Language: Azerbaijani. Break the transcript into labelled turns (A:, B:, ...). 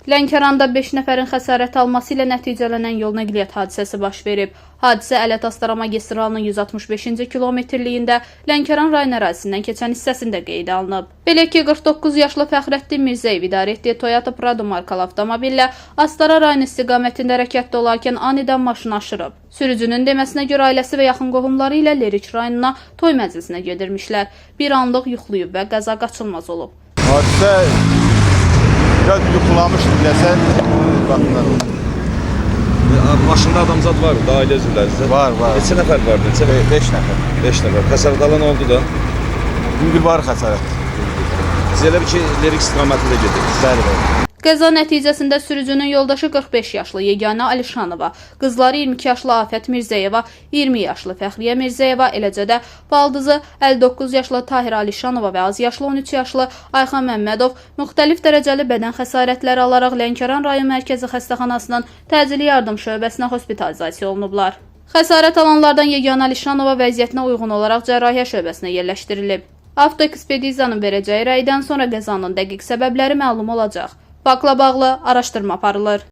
A: Lənkəranda 5 nəfərin xəsarət alması ilə nəticələnən yol nəqliyyat hadisəsi baş verib. Hadisə Ələt-Astara magistralının 165-ci kilometrliyində Lənkəran rayon ərazisindən keçən hissəsində qeydə alınıb. Belə ki, 49 yaşlı Fəxrəddin Mirzəyev idarə etdiyi Toyota Prado markalı avtomobillə Astara rayon istiqamətində hərəkətdə olarkən anidən maşını aşırıb. Sürücünün deməsinə görə ailəsi və yaxın qohumları ilə Lerik rayonuna toy məclisinə gedirmişlər. Bir anlıq yuxlayıb və qəza qaçılmaz olub.
B: Hadisə biraz yuxulamışdı desən, baxımdan oldu.
C: Maşında adamzad var, da ailə üzvləri sizə.
B: Var, var.
C: Neçə nəfər vardı? Neçə?
B: 5 nəfər.
C: 5 nəfər. Xəsarət alan oldu da.
B: İndi var xəsarət.
C: Siz elə bil ki, Lerik istiqamətində gedirsiniz.
B: Bəli, bəli.
A: Qəza nəticəsində sürücünün yoldaşı 45 yaşlı Yeganə Alişanova, qızları 22 yaşlı Afət Mirzəyeva, 20 yaşlı Fəxriyə Mirzəyeva, eləcə də baldızı 59 yaşlı Tahir Alişanova və az yaşlı 13 yaşlı Ayxan Məmmədov müxtəlif dərəcəli bədən xəsarətləri alaraq Lənkəran rayon mərkəzi xəstəxanasının təcili yardım şöbəsinə hospitalizasiya olunublar. Xəsarət alanlardan Yeganə Alişanova vəziyyətinə uyğun olaraq cərrahiyyə şöbəsinə yerləşdirilib. Avtoekspedizanın verəcəyi rəydən sonra qəzanın dəqiq səbəbləri məlum olacaq. Faktla bağlı araşdırma aparılır.